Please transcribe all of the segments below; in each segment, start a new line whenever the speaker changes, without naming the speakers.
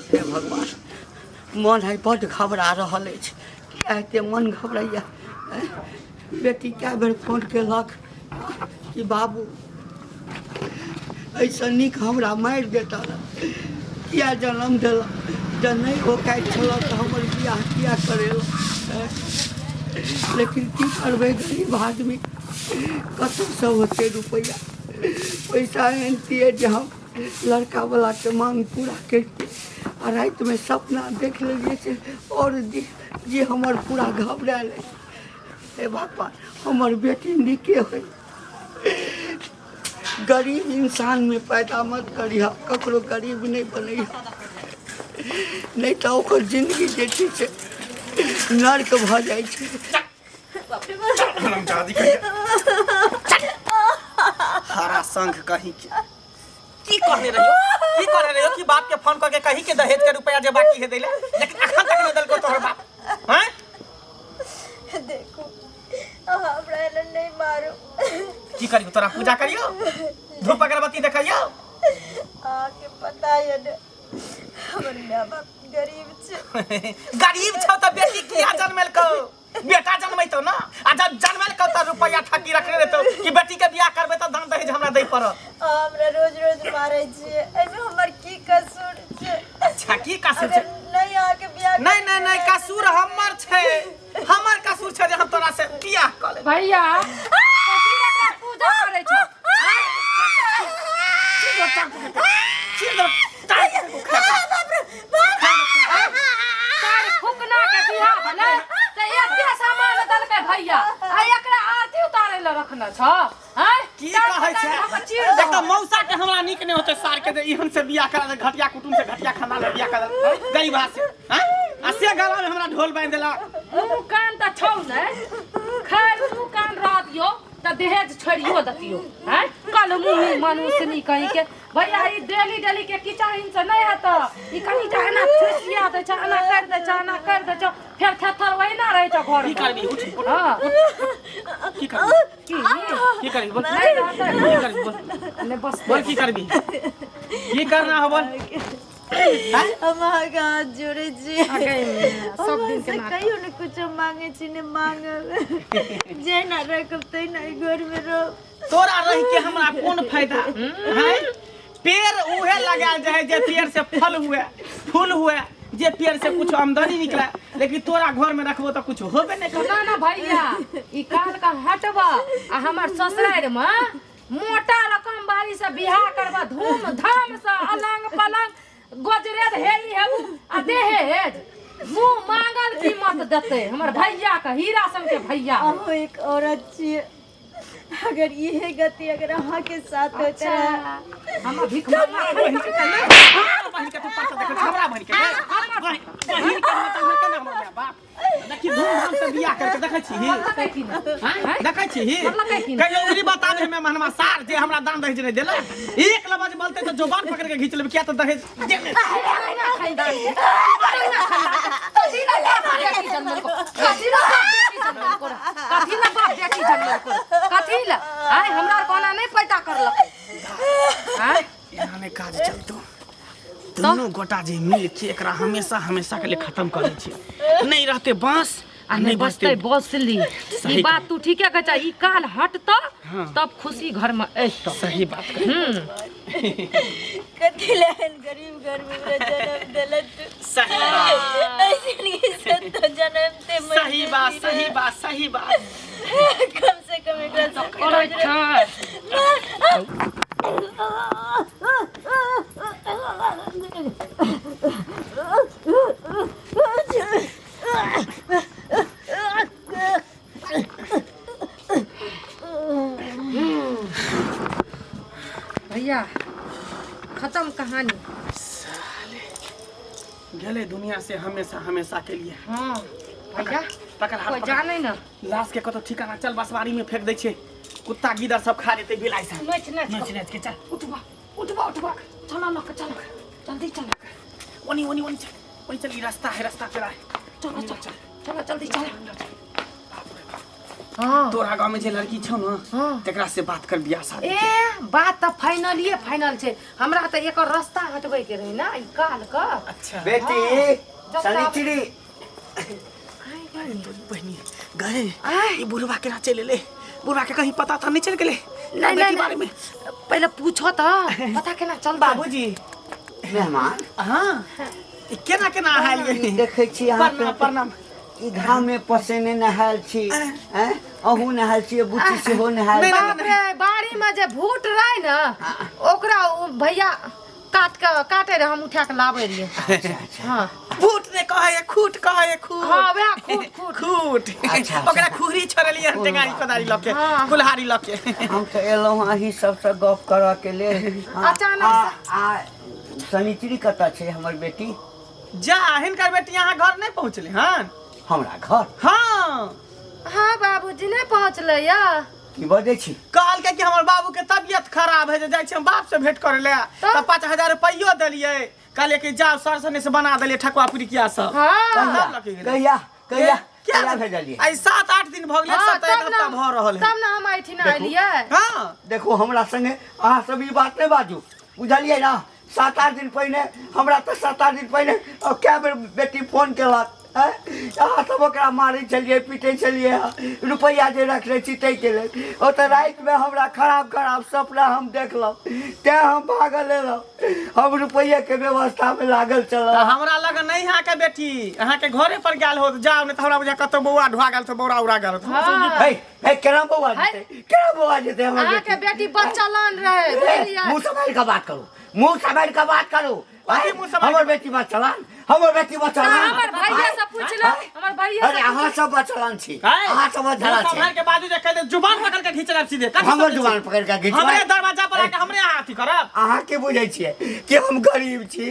हे भगवान, मन है बड्ड घबरा रहल अछि। किया एते मन घबराइया? बेटी कए बेर फोन केलक कि बाबू एहिसँ नीक हमरा मारि देता रहए, किया जन्म देलक? जँ नहि ओकाति छलऽ तऽ हमर बियाह किया करेलक? लेकिन की करबै, गरीब आदमी कतऽसँ ओते रुपैआ पैसा आनितियै जे हम लड़कावलाके माँग पूरा करितियै? आ रातिमे सपना देख लेलियै से आओर जे हमर पूरा घबरायल अछि। हे भगवान, हमर बेटी नीके होइ। गरीब इंसानमे पैदा मत करिह, ककरो गरीब नहि बनैह, नहि तऽ ओकर जिन्दगी जे छै से नर्क भऽ जाइ छै।
हरामजादी कहिया, हरा संघ कहीं के। की कहने रहियो, की कहने रहियो कि बाप के फोन करके कही के दहेज के रुपया जे बाकी है देले, लेकिन अखन तक नहीं देलको तोहर बाप। हैं,
देखू, अहाँ हमरा एना नहीं मारू।
की करियो तोरा? पूजा करियो, धूप अगरबत्ती देखियो?
अहाँके पता यऽ ने, हमर माय बाप गरीब छै।
गरीब छौ तऽ बेटी किया जनमेलकौ? बेटा जनमेतौ ना। आ जब जनमेलकौ तऽ रुपया ठकी रखने रहतौ कि बेटी के बियाह करबै तऽ दान दहेज हमरा दै पड़त।
अहाँ हमरा रोज रोज मारै छियै, एहिमे हमर की कसूर छै?
अच्छा, की कसूर छै?
अगर नहीं अहाँके बियाह
नहीं नहीं नहीं, कसूर हमर छै, हमर कसूर छै जे हम तोरा से बियाह कऽ लेब।
भैया, कथी लए एकरा पूजा करै छौ? तार फुकना के बियाह भेलै तऽ एते सामान देलकै भैया, आ एकरा आरती उतारै लए रखने छौ? आँय?
की
तार
कहै छै?
फुकना के चीर
एक तऽ
दहो।
मौसा के हमरा नीक नहि होतै सार के जे एहन से बियाह करा दे, घटिया कुटुम से, घटिया खानदान में बियाह करा दे, गरीब से हैं? आ से गला में हमरा ढोल बांधि देलक।
मुँह कान तऽ छौ ने। खैर, मुँह कान रह दियौ तऽ दहेज छोड़ियो दतियौ। हैं, कल मुँह मनुष्य नी कहीं के। भैया, ई डेली डेली के किचाइन से नहीं हेतौ। ई कनी टा एना ठुसिया दै छै, एना कर दै छै, एना कर दै छै, फेर थेथर ओहिना रहै छै घर
की
मे।
करबी? उठ उठ।
हँ।
की करबी?
की?
की करबी बोल।
नहीं रहतै।
की करबी बोल।
नहि बस।
बोल, की करबी, की करना हो बोल। हैं?
हम अहाँके हाथ जोड़ै छी।
सब दिन के
से
नाटक।
कहियो ने कुछो मांगे छी, ने मांगब। जेना रखब तहिना ई घर में रहब।
तोरा रह के हमरा कोन फायदा है? पेड़ उहे लगायल जाए जे पेड़ से फल हुए, फूल हुए, जे पेड़ से कुछ आमदनी निकले, लेकिन तोरा घर में रखबो तो कुछ होबे नहीं करे।
ना ना भैया, ई काल का हटबा आ हमर ससुरारि में मोटा रकम वाली से बियाह करबा, धूम धाम से, अलंग पलंग गोजरेज हेई हेबू, आ देहेज मुंह मांगल कीमत देतै हमर भैया के, हीरा सन के भैया है।
अहूँ एक औरत छियै, अगर इहे गति अगर अहाँके साथ होइत
अच्छा
रहे।
हमर भीख मांगला
बहिन के ना, हमरा बहिन के तू परसा देखै छी, हमरा बहिन के रे। बहिन के हम तऽ केना हमर माय बाप देखी धूमधाम से बियाह करके देखै छी
मरलकै कि नहि?
हैं? देखै छी
मरलकै कि नहि?
कहियो उंगली बता दे हमे मनवा सार जे हमरा दान दहेज नहीं देलक। एक लबज बोलते तऽ जुबान पकड़ के घींच लेबै, किया तऽ दहेज देने।
कथी ला बाप बेटी जनमलको? कथी ला बाप बेटी जनमलको रे? कथी ला बाप बेटी जनमलको रे? कथी ला? आय हमरा कोना नहीं पैदा करलक? आय
एना नहि काज चलतो। दुनू गोटा जे मिल के एकरा हमेशा हमेशा के लिए खत्म कर दै छियै, नहीं रहते बांस
आ नहीं बचतै बसली।
सही।
ई बात तू ठीके कहै छ। ई काल हटतौ तब खुशी घर में अइतौ।
सही बात कहै।
कथी ला एहन गरीब घर में हमरा जन्म देलक?
सही बात।
ऐसन से तो जन्मते मरि
सही बात।
जेती
सही
रहे।
बात, सही बात।
कम से कम एकरा से
करै छै। भैया, खत्म कहानी।
गेलै दुनिया से हमेशा हमेशा के लिए।
हाँ भैया।
पकड़ हाथ।
कोई
पकड़।
जाने ना।
लाश के कतौ ठिकाना चल, बसवारी में फेंक दै छियै, कुत्ता गीदड़ सब खा जेतै, बिलाइ सब।
नोच नोच।
नोच नोच के। चल।
उठबा उठबा उठबा, चलो लऽ के चलो, जल्दी चलो।
ओनी ओनी ओनी चल, ओनी चल। ई रास्ता है, रास्ता चला है।
चलो चलो चलो, जल्दी चलो।
बाप रे बाप।
हाँ।
तोरा गाँव में जे लड़की छौ न
हाँ।
तकरा से बात कर बियाह शादी
ए बात तऽ फाइनलिए फाइनल छै हमरा तऽ एकर रास्ता हटबै के रहै ने ई काल के
अच्छा
बेटी
जब
सनिचरी
बहिनी गए ई बुढ़वा के ना चल एलै बुढ़वा के कहीं पता था नहीं चल गेलै
नहीं
बेटी
नहीं
बारे में
नहीं पहिले पूछो तऽ पता केना चलतै
बाबूजी
मेहमान
हाँ ई केना केना अहाँ एलियै
देखै छी अहाँ
प्रणाम प्रणाम
ई घाम में पसेने नहायल छी हैं अहूँ नहायल छी बुच्ची सेहो नहायल
नहीं,
छी।
बाप रे बाड़ी में जे भूट रहे ने ओकरा ओ भैया काट के काटे रहे हम उठा के लाबै रहियै हाँ
भूट ने कहै है खूट कहै है खूट
हाँ वएह खूट खूट
खूट
अच्छा,
ओकरा खुहरी छोड़लियै हन टेंगारी कोदारी लऽ के
हाँ।
कुल्हाड़ी लऽ के
हम तऽ एलहुँ अहीं सबसँ गप करऽ के लेल हाँ,
अचानक
आ आ सनिचरी कतऽ छै हमर बेटी
जा हिनकर बेटी अहाँ घर नहि पहुँचलै हन
हमरा घर
हाँ
हाँ बाबूजी नहि पहुँचलै या
की बजै छी
कहलकै कि हमर बाबू के तबियत खराब है जे जाइ छी हम बाप से भेंट करे ले तऽ 5000 रुपैयो देलियै कहलियै कि जाउ सर सने से बना देलियै ठकुआ पिरिकिया सब
हाँ
तब लऽ के गेलै।
कहिया कहिया
क्या
कहिया भेजलियै
आइ 7-8 दिन भऽ गेलै
हाँ,
सप्ताह एक
तब
हफ्ता
ने
भऽ रहल है
तब ने हम एहिठिना एलियै
हाँ
देखू हमरा संगे अहाँ सब ई बात नहि बाजू बुझलियै ने 7-8 दिन पहिने हमरा तऽ 7-8 दिन पहिने कए बेर बेटी फोन केलक आँय? अहाँ सब ओकरा मारै छलियै पीटै छलियै हँ रुपैआ जे रखने छी ताहिके लेल ओतऽ रातिमे हमरा खराब खराब सपना हम देखलहुँ तेँ हम भागल एलहुँ हम रुपैआके व्यवस्थामे लागल
तऽ
छलहुँ
हमरा लग नहि अहाँके बेटी अहाँके घरे पर गेल होत जाउ नहि तऽ हमरा बुझा कतौ बौआ ढुआ गेल तऽ बौरा उड़ा गेल होत।
हाँ।
हे हे केना बौआ जेतै केना बौआ जेतै हमर
अहाँके
बेटी
बेटी बच्चा लान रहै
ए,
बुझलियै
मुँह सम्हारि कऽ बात करू मुँह सम्हारि कऽ बात करू
कथी मुँह सम्हारि
हमर बेटी बचलान हमर बेटी बचलान
हमर भैया से पूछ ले हमर भैया
अरे
से
अहाँ सब बचलान छी
आँय?
अहाँ सब
मुँह
बचलान छी
सम्हारि के बाजू जे कहि दे जुबान पकड़ के घींच लेब सीधे कथी
हमर
समझै छी?
जुबान पकड़ि कऽ घिचबै
हमरे दरवाजा पर आके हमरे अहाँ अथी करब
अहाँ की बुझै छियै कि हम गरीब छी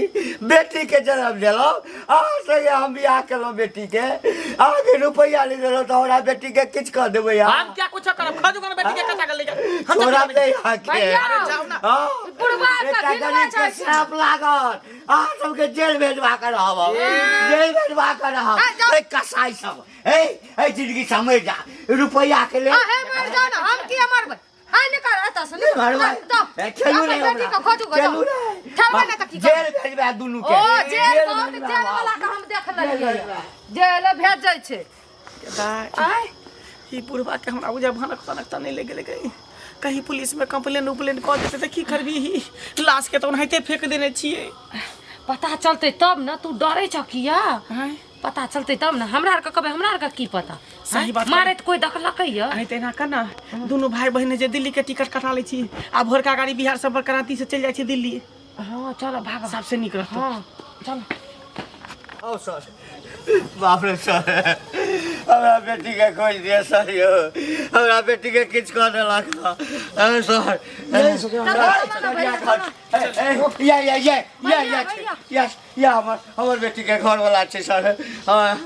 बेटीके जन्म देलहुँ अहाँ संगे हम बियाह केलहुँ बेटीके अहाँके रुपैआ नहि देलहुँ तऽ हमरा बेटीके किछु कऽ देबै अहाँ
हम क्या कुछ करब खजू कर बेटी के कटा के लेके हम
छोड़ा
जब
दे अहाँके
भैया
अरे जाओ ना
हाँ।
बुढ़वा के
एकटा
घिनवा
गरीब के
जाइ छै।
श्राप लागत अहाँ सबके जेल भेजवा के रहब हम। जेल भेजवा के रहब
आ, जाओ।
ए कसाई सब ए ए जिंदगी समझ जा रुपैआ के लेल
अहे मर जाओ ना हम किया मरबै हाय निकल एतऽ से
नहि
निकल
मरबै।
जाओ
ए, खेलू
अपन
नहि
बेटी
हमरा।
के खोजू गो
खेलू
जाओ
नहि।
खेलबै नहि तऽ की
जेल
करबै
भेजबै दुनू के
ओ जेल बहुत
भेजबै
जेल वाला के हम देख लेलियै जेल भेजै छै
आय ई बुढ़वा के हमरा बुझा भनक तनक तऽ नहि लागि गेलै कहीं कहीं पुलिस में कंप्लेन उपलेन कऽ देतै तऽ की करबी लाश के तऽ ओनाहिते फेंक देने छियै
पता चलतै तब ने तू डरै छ किया
आँय
पता चलतै तब ने हमरा आरके कहबै हमरा आरके की पता
सही बात
मारैत कोई देखलकै यऽ
अरे तऽ एना कर ना दुनू भाई बहिन जे दिल्ली के टिकट कटा लै छी आ भोरका गाड़ी बिहार सम्पर्क क्रांति से चलि जाइ छी दिल्ली
हाँ चलो भाग
सबसे नीक रहतौ
हाँ चलो
आओ सर बाप रे सर हमरा बेटीके खोजि दिअ सर यौ हमरा बेटीके किछु कऽ देलक हँ सर या या या या या या या हमर हमर बेटीके घरवला छै सर हँ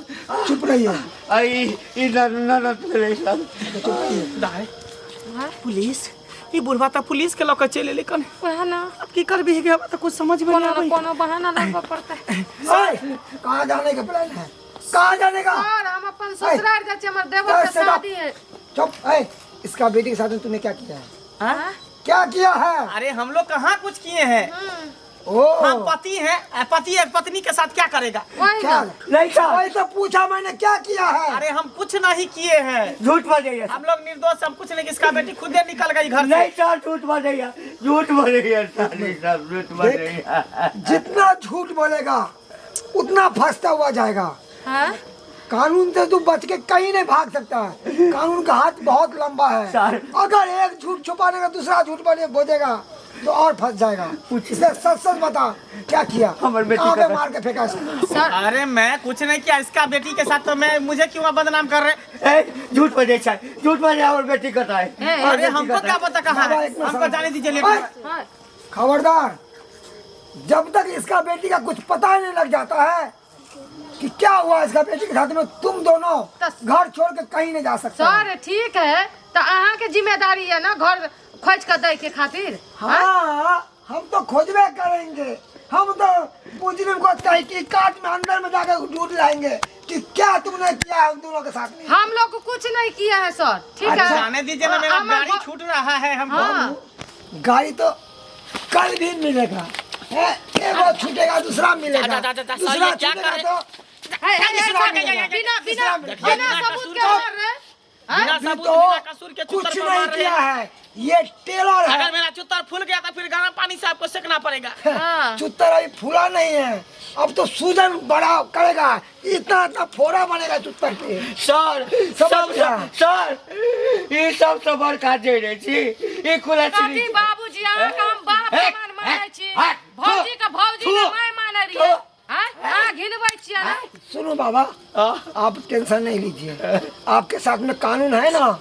चुप रहिए
आ ई ई ननद भेलै सर
दाय पुलिस ई बुढ़वा तऽ पुलिस के लऽ कऽ चलि एलै कन
वएह ना
अब की करबी गे हमरा तऽ कुछ समझ में
कोनो
नहीं
न
आबै
कोनो बहाना लगबऽ पड़तै
ओए, कहाँ जाने का प्लान है कहाँ जाने का
और हम अपन ससुराल जाइ छी हमर देवर के
से बाप।
शादी है
चुप ए इसका बेटी के साथ में तूने क्या किया है
हाँ?
क्या किया है
अरे हम लोग कहाँ कुछ किए हैं
ओ
हम पति हैं पति एक पत्नी के साथ क्या करेगा
वही
क्या
ना
नहीं सर
वही तो पूछा मैंने क्या किया है
अरे हम कुछ नहीं किए हैं
झूठ बजैया
हम लोग निर्दोष हम कुछ नहीं इसका बेटी खुदे निकल गई घर से
नहीं सर झूठ बजैया झूठ बजैया सर नहीं सर झूठ बजैया
जितना झूठ बोलेगा उतना फंसता हुआ जाएगा
हाँ
कानून से तू बच के कहीं नहीं भाग सकता है कानून का हाथ बहुत लंबा है
सर।
अगर एक झूठ छुपाने का दूसरा झूठ बोले बोलेगा तो और फंस जाएगा इसलिए सच सच बता क्या किया
हमर बेटी
कहाँ पे
का-
मार के फेंका इसको
सर
अरे मैं कुछ नहीं किया इसका बेटी के साथ तो मैं मुझे क्यों बदनाम कर रहे
ए झूठ बजै छै झूठ बजै हमर बेटी कतऽ है
ए,
हमर
अरे
बेटी
हमको
कतऽ
क्या
है?
पता कहाँ
बाबा,
है
एक मिनट
हमको
समझ-
जाने दीजिए लेट
ओए,
हाँ
खबरदार जब तक इसका बेटी का कुछ पता ही नहीं लग जाता है कि क्या हुआ इसका बेटी के साथ में तुम दोनों घर छोड़ के कहीं नहीं जा सकते
सर ठीक है तो अहाँ के जिम्मेदारी है ना घर खोज के दै के खातिर
हाँ हम तो खोजबे करेंगे हम तो मुजरिम को तहकीकात में अंदर में जाकर ढूंढ लाएंगे कि क्या तुमने किया है उन दोनों के साथ में।
हम लोग कुछ नहीं किया है सर, ठीक है।
जाने दीजिए ना, मेरा
हमार
गाड़ी छूट रहा है हम।
हाँ।
गाड़ी तो कल भी मिलेगा, हैं? एगो छूटेगा दूसरा मिलेगा,
जा, जा, जा, जा, सर,
दूसरा
ये क्या
छूटेगा
कर रहे-
तो
है, है,
तीसरा
है,
मिलेगा।
बिना बिना
तीसरा मिलेगा।
बिना सबूत के मार रहे हैं?
बिना
अभी
सबूत
तो
बिना कसूर के
कुछ
चुत्तर पर
नहीं
मार रहे
किया
हैं।
है, ये टेलर है।
अगर मेरा चुत्तर फूल गया तो फिर गर्म पानी से आपको सेकना पड़ेगा।
हाँ।
चुत्तर अभी फूला नहीं है, अब तो सूजन बड़ा करेगा, इतना इतना फोड़ा बनेगा चुत्तर पे।
सर,
समझ
सब
गया।
सर, ई सब से बड़का जड़े छी, ई खुला
कथी बाबूजी, अहाँ के हम बाप
हे,
समान मानै छी,
हे,
भौजी के भौजी के
थू,
माय मानै
थू।
रहियै, आँय? अहाँ घिनबै छियै ने?
सुनो बाबा, आप टेंशन नहीं लीजिए, आपके साथ में कानून है ना,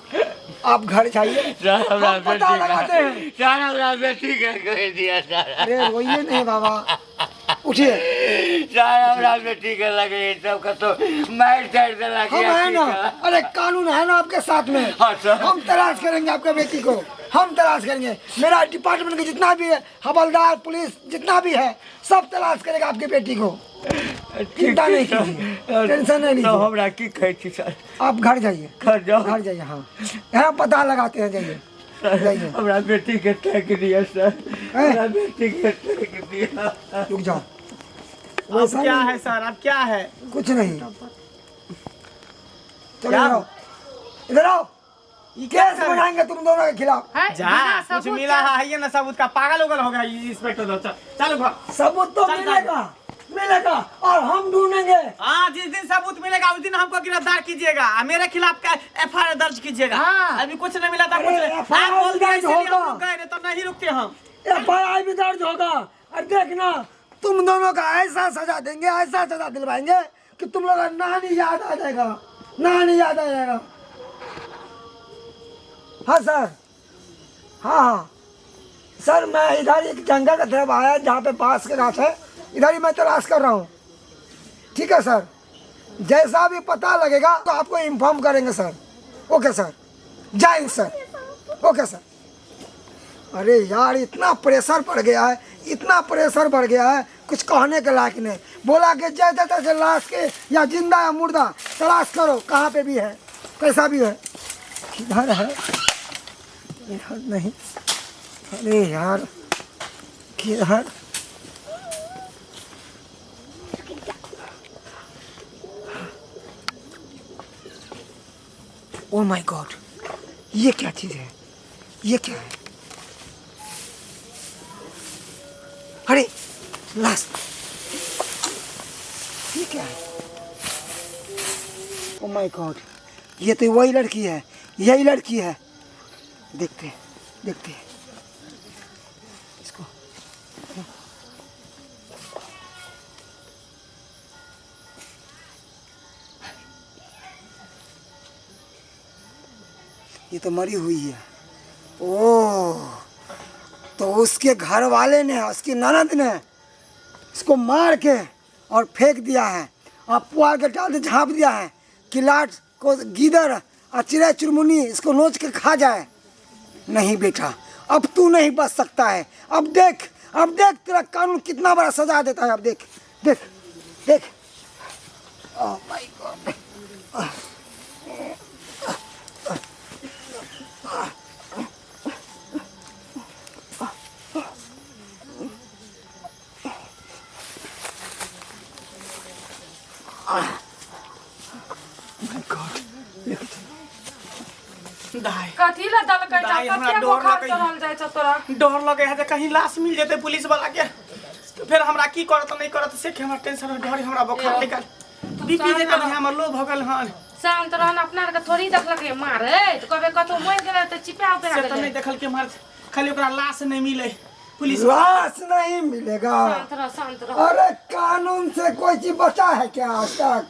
आप घर जाइए,
सर हमरा
हम पता
बेटी
लगाते हैं।
सर हमरा बेटी के कह दिया सर।
अरे रोइए नहीं बाबा, उठिए।
सर हमरा बेटी के लगे सब कतो मार चार देला।
हम है ना, अरे कानून है ना आपके साथ में।
हाँ, सर।
हम तलाश करेंगे आपके बेटी को, हम तलाश करेंगे। मेरा डिपार्टमेंट के जितना भी है हवलदार पुलिस जितना भी है सब तलाश करेगा आपकी बेटी को। चिंता नहीं कीजिए, टेंशन नहीं
तो
लीजिए।
हमरा की कहै छी सर?
आप घर जाइए,
घर जाओ।
घर जाइए, हाँ यहाँ पता लगाते हैं, जाइए जाइए।
हमरा बेटी के टैक दिया सर, हमरा बेटी के टैक दिया।
रुक जाओ।
अब
वैसा
क्या
नहीं,
है सर, अब क्या है?
कुछ नहीं, चलो
क्या?
इधर आओ, इधर आओ,
ये क्या
केस
कर रहे हैं?
बनाएंगे तुम दोनों के खिलाफ।
है?
जा,
बिना
कुछ
सबूत
मिला
के-
है ये ना सबूत का पागल उगल हो गया ये इंस्पेक्टर दो। चल चलो घर।
सबूत तो
चल, चल।
मिलेगा, मिलेगा, और हम ढूंढेंगे।
हाँ, जिस दिन सबूत मिलेगा उस दिन हमको गिरफ्तार कीजिएगा और मेरे खिलाफ का एफआईआर दर्ज कीजिएगा।
हाँ।
अभी कुछ नहीं मिला था,
अरे,
कुछ नहीं।
FIR
आप बोल दिए,
दर्ज
इसीलिए हम
होगा।
रुक गए, नहीं तो नहीं रुकते हम।
एफआईआर भी दर्ज होगा, और देखना तुम दोनों का ऐसा सजा देंगे, ऐसा सजा दिलवाएंगे कि तुम लोग का नानी याद आ जाएगा, नानी याद आ जाएगा। हाँ सर, हाँ हाँ सर, मैं इधर एक जंगल की तरफ आया जहाँ पे बांस के गाछ है, इधर ही मैं तलाश कर रहा हूँ। ठीक है सर, जैसा भी पता लगेगा तो आपको इन्फॉर्म करेंगे सर। ओके सर, जय हिंद सर। Okay sir. अरे यार इतना प्रेशर बढ़ गया है, इतना प्रेशर बढ़ गया है, कुछ कहने के लायक नहीं। बोला कि जैसे तैसे लाश के या जिंदा या मुर्दा तलाश करो, कहाँ पे भी है, कैसा भी है। किधर है? इधर नहीं। अरे यार किधर? ओ my God, ये क्या चीज़ है? ये क्या है? अरे लाश, ये क्या है? ओ my God, ये तो वही लड़की है, यही लड़की है। देखते हैं, देखते हैं इसको। ये तो मरी हुई है। ओ तो उसके घर वाले ने, उसकी ननद ने इसको मार के और फेंक दिया है, और पुआल के डाल दे झाँप दिया है कि लाट को गीदड़ और चिड़ै चुनमुनी इसको नोच के खा जाए। नहीं बेटा, अब तू नहीं बच सकता है। अब देख, अब देख तेरा कानून कितना बड़ा सजा देता है। अब देख देख देख। ओह my God. My God.
दाई
कथी ला दलकै
दाई,
जा?
हमरा
कते
डर
बोखार
लगैया।
चढ़ल जाइ छौ तोरा?
डर लगे है जे कहीं लाश मिल जेते पुलिस वाला के, तो फिर हमरा की करत नहीं करत से के हमरा टेंशन हो, डर हमरा बोखार
ए,
निकाल बीपी जे कभी हमर लो भऽ गेल हन।
शांत रहन, अपना आरके थोड़ी देखलकै मारे तऽ कहबै कतौ मरि गेलै तऽ चिपा उपा
से तऽ
गेलै।
नहीं देखल के मार, खाली ओकरा लाश नहीं मिले पुलिस।
लाश नहीं मिलेगा।
शांत रह, शांत रह।
अरे कानून से कोई चीज बचा है क्या आज तक?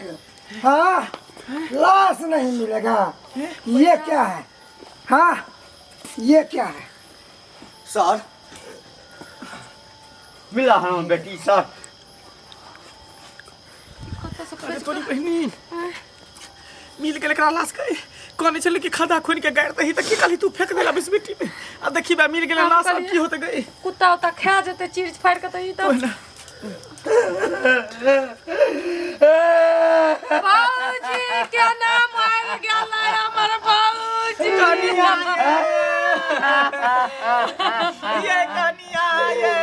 हाँ, लाश नहीं मिलेगा। ये क्या है? हाँ ये क्या है?
सर मिला हम बेटी सर।
अरे तोरी बहिनी मिल गेल एकरा लाश के। कहने छलै कि खदा खोनि के गाड़ि दही, तऽ की कहली तू फेंक देला बीस मिट्टी में। आ देखी बा मिल गेल लाश, अब की होत गई?
कुत्ता उत्ता खा जेतै चीर फाड़ि के तऽ ई तऽ
ओहिना।
भौजी!
कनिया ये कनिया ये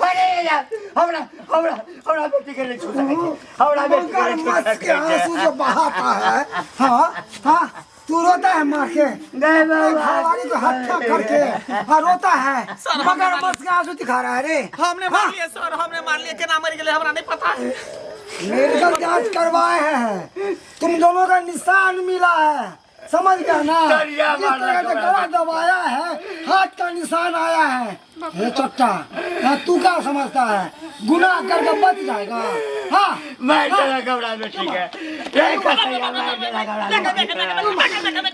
अरे हमरा हमरा हमरा बेटी के नहीं छू सकै छै, हमरा बेटी के नहीं छू
मगरमच्छ के
सकै
आंसू
छै।
जो बहाता है। हाँ हाँ, तू रोता है मार के,
नहीं बाबा।
घरवाली को हत्या करके, हाँ रोता है,
सर, हमने
मगरमच्छ के आंसू दिखा रहा है रे।
हमने मार लिए सर, हमने मार लिए, केना मर गेलै हमरा नहीं पता।
मेडिकल जांच करवाए हैं, तुम दोनों का निशान मिला है, समझ गया ना?
सर, ये
इस तरह से गला दबाया है, हाथ का निशान आया है। ये चट्टा, हाँ तू क्या समझता है गुनाह करके बच जाएगा? हाँ
मैं चला घबरा बेटी के, ये कसैया मैं चला घबरा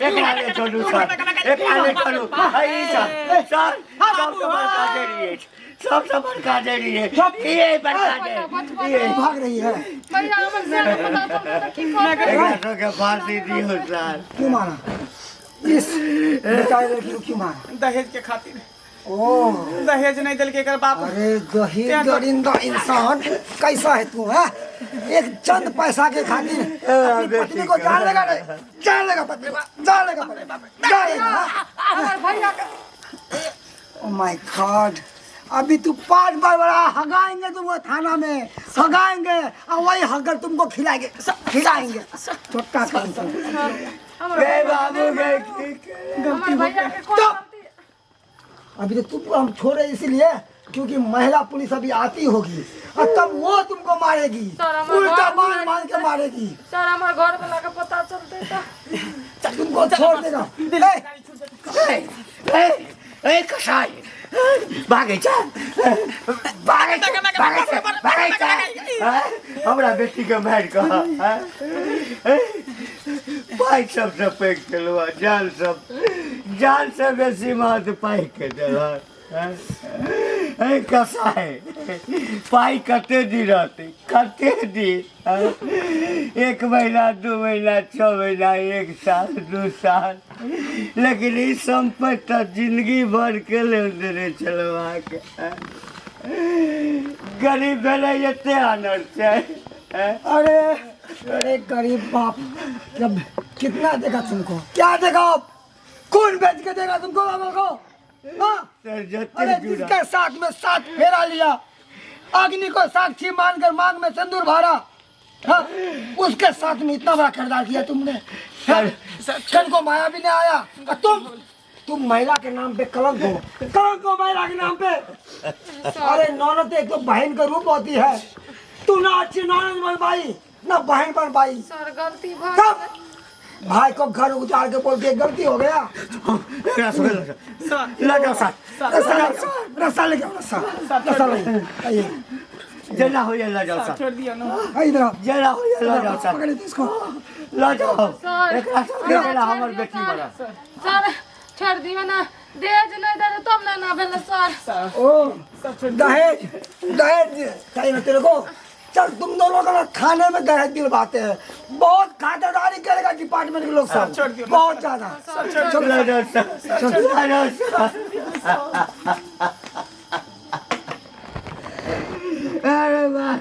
एकरा ले छोड़ू सर, एकरा ले छोड़ू। हई सर, सर सब से बड़का देरी है, सब से बड़का देरी है, ये बड़का देरी ये।
भाग रही है।
भैया हमर से पता चलतै तऽ की करबै?
एकरा सबके फांसी दियौ सर।
क्यों मारा इस बेचारे लड़की को, क्यों मारा?
दहेज के खातिर।
ओ
दहेज नहीं देलकै एकर बाप।
अरे दही दरिंदा इंसान कैसा है तू? है एक चंद पैसा के खातिर अपनी पत्नी को जान लेगा रे, जान लेगा पत्नी को, जान लेगा पत्नी को, जान लेगा।
हमर भैया के
ओ my God, अभी तू 5 बार बड़ा हगाएंगे तुमको थाना में, हगाएंगे और वही हगर तुमको खिलाएंगे, खिलाएंगे छोटा काम तुम।
गए बाबू गए, की
हमर भैया के कोन
चुप!
गलती?
अभी तो तुमको हम छोड़े इसलिए क्योंकि महिला पुलिस अभी आती होगी और तब वो तुमको मारेगी,
सर, हमार
उल्टा
घर
बांध बांध के मारेगी।
सर हमर घर वाला के पता चलतै तऽ
तुमको छोड़ देगा। ए,
ए ए कसाई भागै छ, भागै छ, भागै छ, भागै छ। हमरा बेटी के मारि कऽ पाइ सबसँ पैघ छलहुँ, जान सब जान से बेसी महत्व पाइ के देलक। ए कसाई, पाइ कते दिन रहतै, कते दिन? 1 महीना, 2 महीना, 6 महीना, 1 साल, 2 साल, लेकिन ई सम्पत्ति तऽ जिंदगी भर के लेल देने छलहुँ अहाँके। गरीब भेलै एते आनन्द छै।
अरे अरे गरीब बाप, जब कितना देगा तुमको, क्या देगा? कौन बेच के देगा तुमको बाबा को? हाँ?
सर जते
अरे
जुड़ा
जिसके साथ में साथ फेरा लिया, अग्नि को साक्षी मानकर मांग में सिंदूर भरा, हाँ? उसके साथ में इतना बड़ा किरदार किया तुमने। हाँ? कल को माया भी नहीं आया और तुम महिला के नाम पे कलंक हो, कलंक हो महिला के नाम पे। अरे नौनद एक तो बहन का रूप होती है, तू ना अच्छी नौनद बन पाई ना बहन बन पाई।
सर गलती भऽ
तब भाई को घर उजाड़ के बोल के गलती हो गया।
एकरा सबके लऽ जाउ।
सर
लऽ जाउ सर।
रस्सा रस्सा लेके आओ, रस्सा रस्सा लेके आइए।
जेना होइए लऽ जाउ सर।
छोड़ दियौ न।
आइए इधर आओ।
जेना होइए लऽ जाउ सर।
पकड़ लीजिए इसको।
लऽ जाउ।
सर
एकरा सबके
हमरा
जेना
छोड़ि
हमर
दियौ
बेटी
सर।
मरल।
सर छोड़ि दियौ ने, दहेज नहि देबै तब ने एना भेलै सर।
ओ दहेज दहेज चाहिए ना तेरे को? चल तुम दोनों का ना थाने में दहेज दिलवाते हैं, बहुत खातिरदारी करेगा डिपार्टमेंट के लोग सब,
छोड़ दियो।
बहुत ज्यादा।
लऽ जाउ सर। लऽ जाउ सर। अरे वाह।